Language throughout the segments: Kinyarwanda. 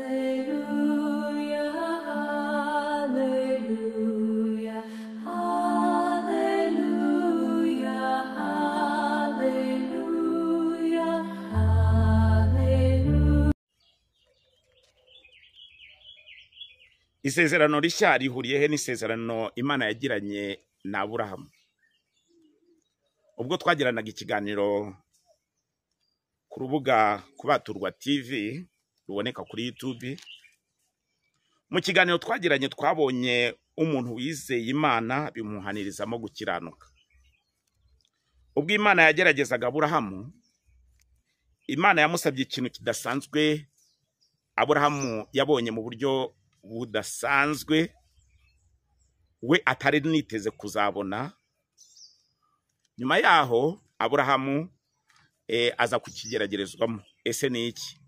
Hallelujah, hallelujah, hallelujah, hallelujah, hallelujah. Isezerano rishya rihuriye he n'isezerano Imana yagiranye na Aburahamu? Ubwo twagiranaga ikiganiro ku rubuga Kubaturwa TV ruboneka kuri YouTube, mu kiganiro twagiranye twabonye umuntu wizeye Imana bimuhanirizamo gukiranuka. Ubwo Imana yageragezaga Aburahamu, Imana yamusabye ikintu kidasanzwe Aburahamu yabonye mu buryo budasanzwe we atari niteze kuzabona. Nyuma yaho Aburahamu aza kukigeragerezwamo. Ese ni iki?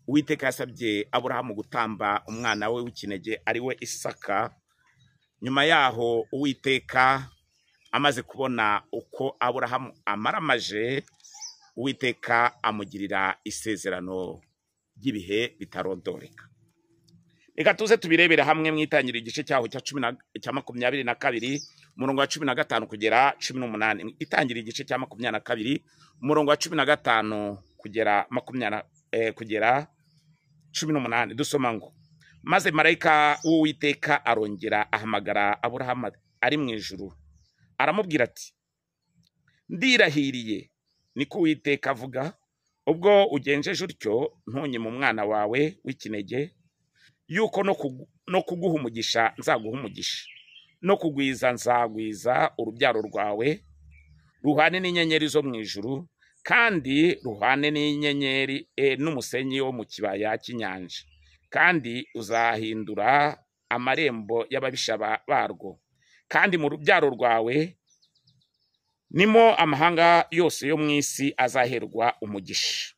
Uwiteka yasabye Aburahamu gutamba umwana we w'ikinege ari we Isaka. Nyuma yaho Uwiteka amaze kubona uko Aburahamu amaramaje, Uwiteka amugirira isezerano ry'ibihe bitarondoreka. Reka tuze tubirebere hamwe mu itangiriro igice cyaho cya 22 umurongo wa 15 kugera 18. Itangiriro igice cya 22 umurongo wa 15 kugera kugera 18, dusoma ngo: maze marayika w'Uwiteka arongera ahamagara Aburahamu ari mu ijuru, aramubwira ati: ndirahiriye, niko Uwiteka avuga, ubwo ugenjeje utyo ntunyime umwana wawe w'ikinege, yuko no kuguha umugisha nzaguha umugisha, no kugwiza nzagwiza urubyaro rwawe ruhane n'inyenyeri zo mu ijuru, kandi ruhane n'inyenyeri n'umusenyi wo mu kibaya cy'inyanja, kandi uzahindura amarembo y'ababisha barwo, kandi mu rubyaro rwawe nimo amahanga yose yo mu isi azaherwa umugisha.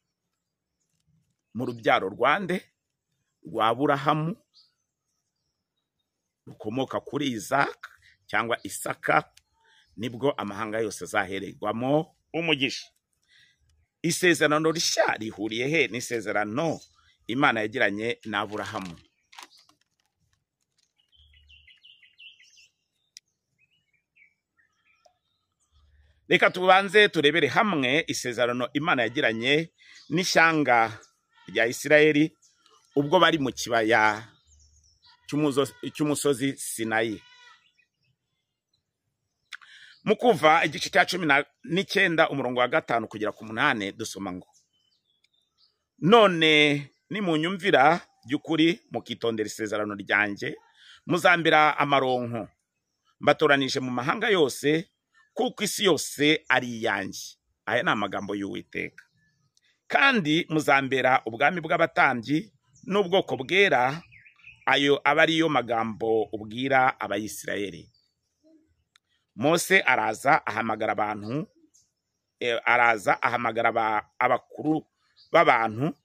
Mu rubyaro rwande? Rwa Aburahamu rukomoka kuri Isaka cyangwa Isaka, nibwo amahanga yose azahererwamo umugisha. Isezerano rishya rihuriye he n'isezerano Imana yagiranye na Aburahamu? Reka tubanze turebere hamwe isezerano Imana yagiranye n'ishyanga rya Isirayeli ubwo bari mu kibaya cy'umusozi Sinayi. Mu Kuva igice cya 19 umurongo wa 5 kugera ku 8, dusoma ngo: none nimunyumvira by'ukuri mukitondera isezerano ryanjye, muzambira amaronko mbatoranije mu mahanga yose, kuko isi yose ari iyanjye. Aya ni amagambo y'Uwiteka. Kandi muzambera ubwami bw'abatambyi n'ubwoko bwera. Ayo aba ariyo magambo ubwira Abayisirayeli. Mose araza ahamagara abantu, araza ahamagara abakuru b'abantu,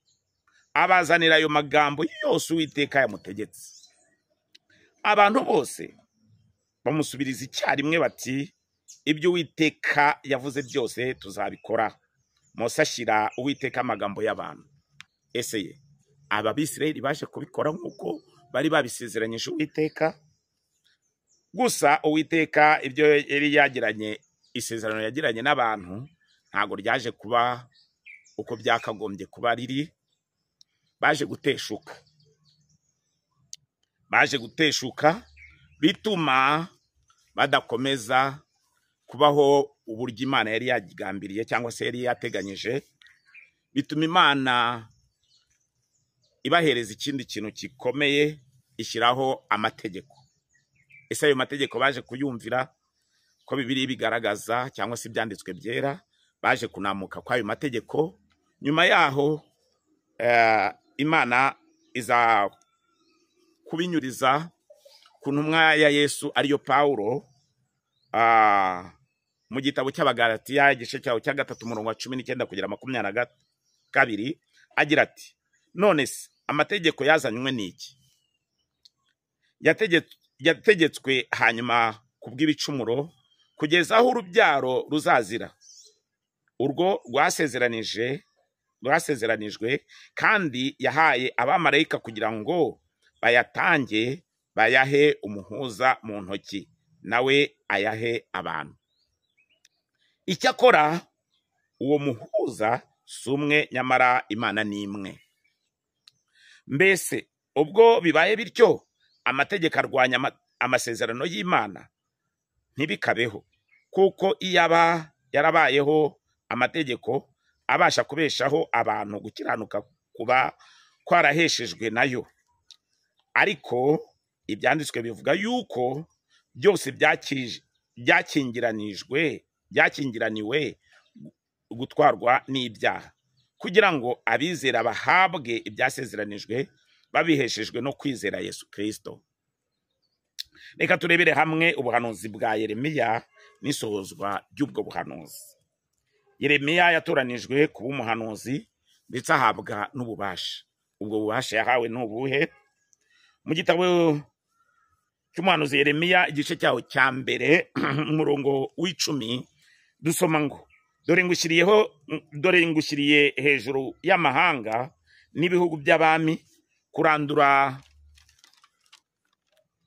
abazanira ayo magambo yose Uwiteka yamutegetse. Abantu bose bamusubiriza icyarimwe bati: ibyo Uwiteka yavuze byose tuzabikora. Mose ashyira Uwiteka amagambo y'abantu. Ese ye aba Bisirayeli baje kubikora nk'uko bari babisezeranyije Uwiteka? Gusa Uwiteka ibyo yari yagiranye, isezerano yagiranye n'abantu, ntago ryaje kuba uko byakagombye kuba riri. Baje guteshuka, baje guteshuka, bituma badakomeza kubaho uburyo Imana yari yagambiriye cyangwa se yari yateganyije. Bituma Imana ibahereza ikindi kintu gikomeye, ishyiraho amategeko. Ese ayo mategeko baje kuyumvira? Ko Bibiliya bigaragaza cyangwa se ibyanditswe byera, baje kunamuka kw'ayo mategeko. Nyuma yaho Imana iza kubinyuriza ku ntumwa ya Yesu ariyo Paulo, mu gitabo cy'Abagalatiya igice cyaho cya 3 umurongo wa 19 kugera 22, agira ati: none se amategeko yazanywe n'iki? Yategetswe hanyuma kubw'ibicumuro kugeza aho urubyaro ruzazira, urwo rwasezeranije bwasezeranijwe, kandi yahaye abamarayika kugira ngo bayatange bayahe umuhuza mu ntoki, nawe ayahe abantu. Icyakora uwo muhuza si umwe, nyamara Imana ni imwe. Mbese ubwo bibaye bityo, amategeko arwanya amasezerano y'Imana? Ntibikabeho, kuko iyaba yarabayeho amategeko abasha kubeshaho abantu gukiranuka kuba kwaraheshejwe nayo. Ariko ibyanditswe bivuga yuko byose byakingiraniwe gutwarwa n'ibyaha, kugira ngo abizera bahabwe ibyasezeranijwe babiheshejwe no kwizera Yesu Kristo. Reka turebere hamwe ubuhanuzi bwa Yeremiya n'isohozwa ry'ubwo buhanuzi. Yeremiya yatoranijwe kuba umuhanuzi ndetse ahabwa n'ububasha. Ubwo bubasha yahawe n'ubuhe? Mu gitabo cy'umuhanuzi Yeremiya igice cyaho cya mbere umurongo w'10 dusoma ngo: dore ngushyiriye hejuru y'amahanga n'ibihugu by'abami, kurandura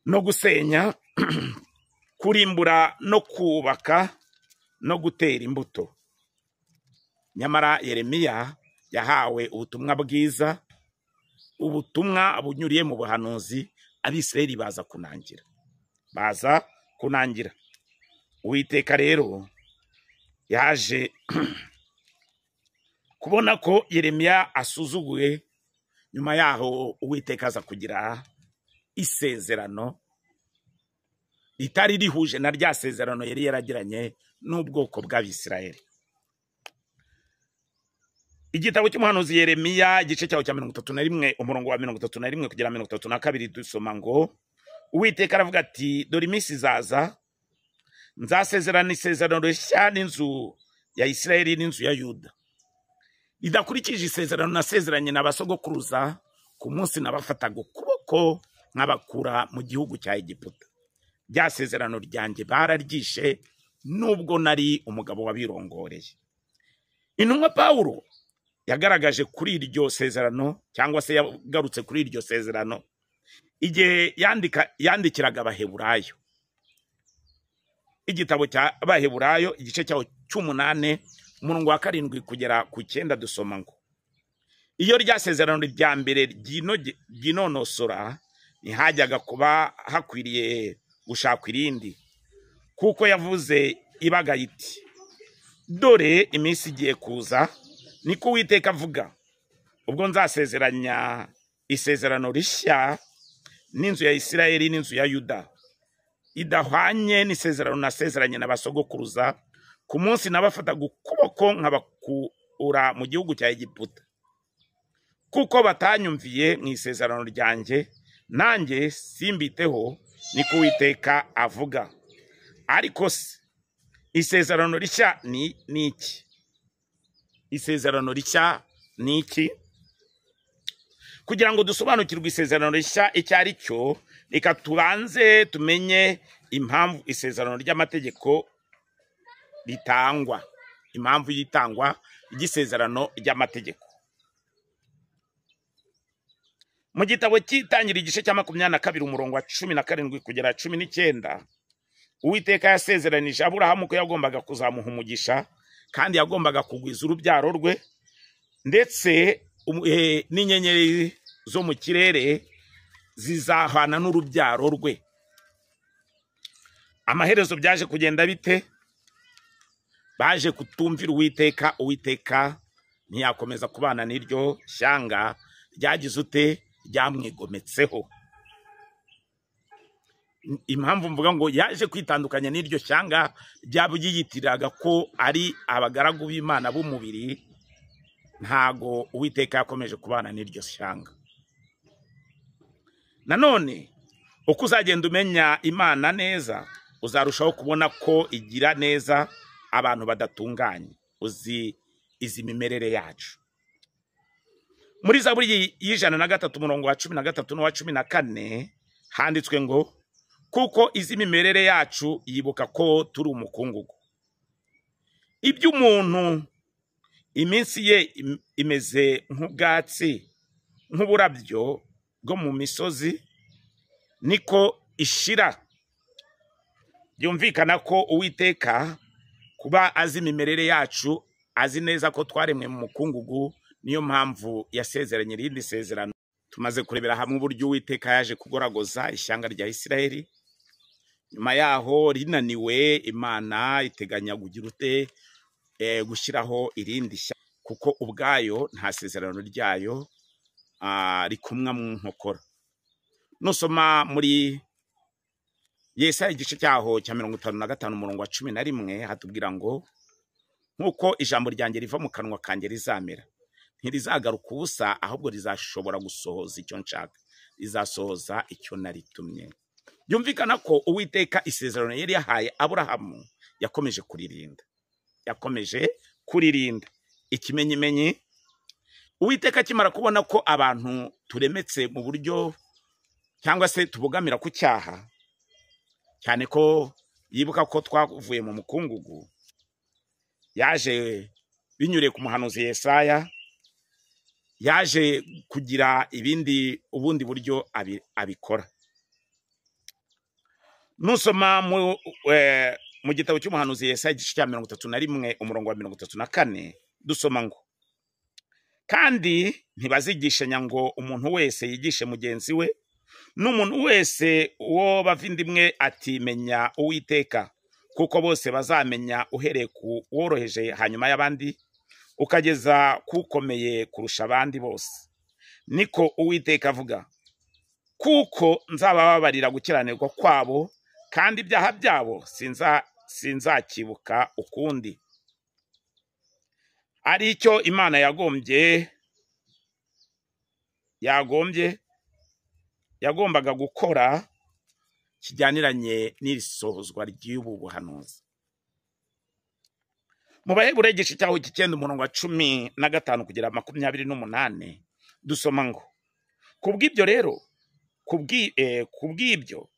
no gusenya, kurimbura no kubaka no gutera imbuto. Nyamara Yeremiya yahawe ubutumwa bwiza, ubutumwa bunyuriye mu buhanuzi. Abisirayeli baza kunangira. Uwiteka rero yaje kubona ko Yeremiya asuzuguye. Nyuma yaho Uwiteka aza kugira isezerano ritari rihuje na rya sezerano yari yaragiranye n'ubwoko bw'Abisirayeli. Igitabo cy'umuhanuzi Yeremiya igice cyaho cya 31 umurongo wa 31 kugera 32 dusoma ngo: Uwiteka aravuga ati, dore iminsi izaza nzasezerana isezerano rishya n'inzu ya Isirayeli n'inzu ya Yuda, ridakurikije isezerano nasezeranye na basogokuruza ku munsi nabafataga ukuboko nkabakura mu gihugu cya Egiputa. Rya sezerano ryanjye bararyishe, nubwo nari umugabo wabirongoreye. Intumwa Pawulo yagaragaje kuri iryo sezerano, cyangwa se yagarutse kuri iryo sezerano igihe yandikiraga Abaheburayo. Igitabo cya Abaheburayo igice cyaho cy'umunane umurongo wa 7 kugera ku 9 dusoma ngo: iyo rya sezerano rya mbere ryinonosora ntihajyaga kuba hakwiriye gushakwa irindi, kuko yavuze ibaga iti, dore iminsi igiye kuza, niko Uwiteka avuga, ubwo nzasezeranya isezerano rishya n'inzu ya Isirayeli n'inzu ya Yuda, idahwanye n'isezerano nasezeranye na basogokuruza ku munsi nabafataga ukuboko nkabakura mu gihugu cya Egiputa, kuko batanyumviye mu isezerano ryanjye, nanjye simbiteho, niko Uwiteka avuga. Ariko se isezerano rishya ni iki? Isezerano rishya ni iki? Kugira ngo dusobanukirwe isezerano rishya icyo ari cyo, reka tubanze tumenye impamvu isezerano ry'amategeko ritangwa, impamvu y'itangwa ry'isezerano ry'amategeko. Mu gitabo cy'Itangira igice cya 22 umurongo wa 17 kugera 19, Uwiteka yasezeranije Aburahamu ko yagombaga kuzamuha umugisha, kandi yagombaga kugwiza urubyaro rwe, ndetse n'inyenyeri zo mu kirere zizahana n'urubyaro rwe. Amaherezo byaje kugenda bite? Baje kutumvira Uwiteka. Uwiteka ntiyakomeza kubana n'iryo shyanga ryagize ute? Ryamwigometseho. Impamvu mvuga ngo yaje kwitandukanya n'iryo shyanga ryabyiyitiriraga ko ari abagaragu b'Imana b'umubiri, ntago Uwiteka yakomeje kubana n'iryo shyanga. Nanone uko uzagenda umenya Imana neza, uzarushaho kubona ko igira neza abantu badatunganye. Uzi izi mimerere yacu. Muri Zaburi y'103 umurongo wa 13 n'uwa 14 handitswe ngo: kuko izi mimerere yacu yibuka ko turi umukungugu. Iminsi ye imeze nk'ubwatsi, nk'uburabyo bwo mu misozi, niko ishira. Byumvikana ko Uwiteka kuba azi imimerere yacu, azi neza ko twaremwe mu mukungugu, niyo mpamvu yasezeranye irindi sezerano. Tumaze kurebera hamwe uburyo Uwiteka yaje kugoragoza ishyanga rya Isirayeli. Nyuma yaho rinaniwe, Imana iteganya kugira ute gushyiraho irindi shyanga, kuko ubwayo nta sezerano ryayo rikumwa mu nkokora. Nusoma muri Yesaya igice cyaho cya 55 umurongo wa 11, hatubwira ngo nk'uko ijambo ryanjye riva mu kanwa kanjye rizamera, ntirizagaruka ubusa, ahubwo rizashobora gusohoza icyo nshaka, rizasohoza icyo naritumye. Byumvikana ko Uwiteka isezerano yari yahaye Aburahamu yakomeje kuririnda, yakomeje kuririnda. Ikimenyimenyi, Uwiteka akimara kubona ko abantu turemetse mu buryo cyangwa se tubogamira ku cyaha, cyane ko yibuka ko twavuye mu mukungugu, yaje binyuriye ku muhanuzi Yesaya, yaje kugira ibindi ubundi buryo abikora. Nusoma mu gitabo cy'umuhanuzi Yesaya igice cya 31 umurongo wa 34, dusoma ngo kandi ntibazigishanya ngo umuntu wese yigishe mugenzi we, n'umuntu wese uwo bavindimwe ati menya Uwiteka, kuko bose bazamenya uhereye ku woroheje hanyuma y'abandi ukageza kukomeye kurusha abandi bose. Niko Uwiteka avuga, kuko nzabababarira gukiranirwa kwabo, kandi ibyaha byabo sinzakibuka ukundi. Ari icyo Imana yagombaga gukora kijyaniranye n'irisohozwa ry'ubu buhanuzi. Mu Baheburayo igice cyaho cy'icyenda umurongo wa 15 kugera 28, dusoma ngo kubw'ibyo rero, kubw'ibyo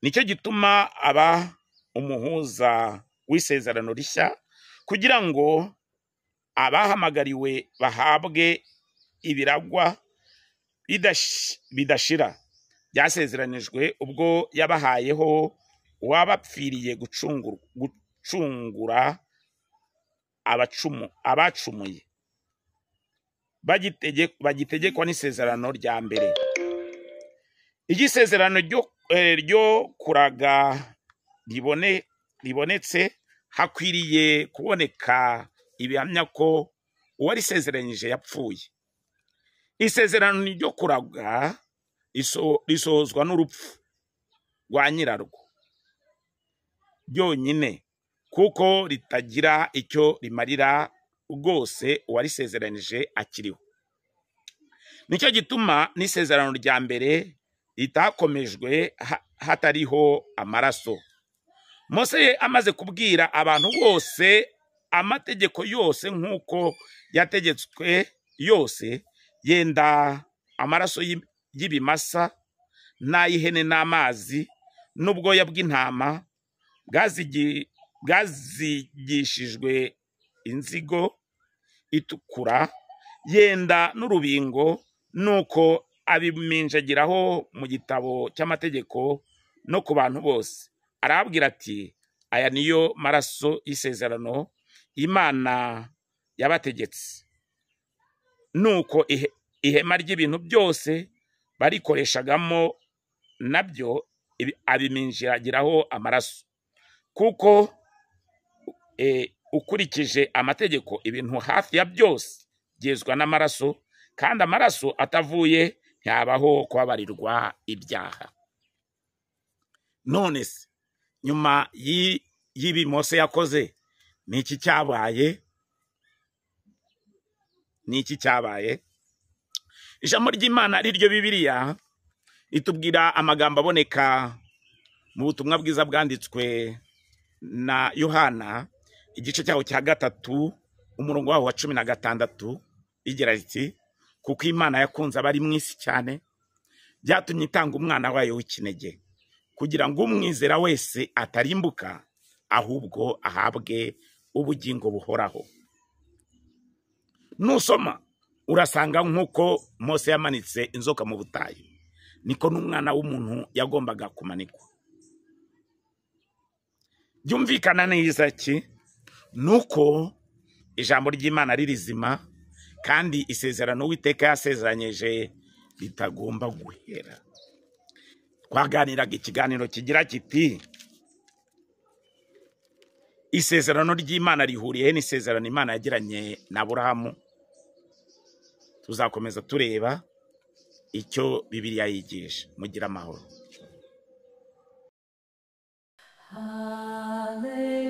nicyo gituma aba umuhuza w'isezerano rishya, kugira ngo abahamagariwe bahabwe ibiragwa bidashira byasezeranijwe ubwo yabahayeho uwabapfiriye gucungura abacumuye bagitegekwa n'isezerano rya mbere. Igisezerano ryo kuraga ribonetse, hakwiriye kuboneka ibihamya ko uwarisezeranyije yapfuye. Isezerano ryo kuraga risohozwa n'urupfu rwa nyirarwo byonyine, kuko ritagira icyo rimarira rwose uwarisezeranyije akiriho. Nicyo gituma n'isezerano rya mbere ritakomejwe hatariho amaraso. Mose amaze kubwira abantu bose amategeko yose nk'uko yategetswe yose, yenda amaraso y'ibimasa n'ay'ihene n'amazi n'ubwoya bw'intama bwazigishijwe inzigo itukura, yenda n'urubingo, nuko abiminjagiraho mu gitabo cy'amategeko no ku bantu bose. Arababwira ati aya niyo maraso y'isezerano Imana yabategetse. Nuko ihema ry'ibintu byose barikoreshagamo nabyo abiminjagiraho amaraso, kuko ukurikije amategeko ibintu hafi ya byose byezwa n'amaraso, kandi amaraso atavuye ntihabaho kubabarirwa ibyaha. None se nyuma y'ibi Mose yakoze, ni iki cyabaye? Ni iki cyabaye? Ijambo ry'Imana ari ryo Bibiliya itubwira amagambo aboneka mu butumwa bwiza bwanditswe na Yohana igice cyaho cya 3 umurongo waho wa 16, igira iti kuko Imana yakunze abari mu isi cyane, byatumye itanga umwana wayo w'ikinege, kugira ngo umwizera wese atarimbuka, ahubwo ahabwe ubugingo buhoraho. Nusoma urasanga nk'uko Mose yamanitse inzoka mu butayu, niko n'umwana w'umuntu yagombaga kumanikwa. Byumvikana neza ki? Nuko ijambo ry'Imana ari rizima, kandi isezerano Uwiteka yasezeranyije ritagomba guhera. Twaganiraga ikiganiro kigira kiti: isezerano ry'Imana rihuriye n'isezerano Imana yagiranye na Aburahamu? Tuzakomeza tureba icyo Bibiliya yigisha. Mugira amahoro. Hallelujah.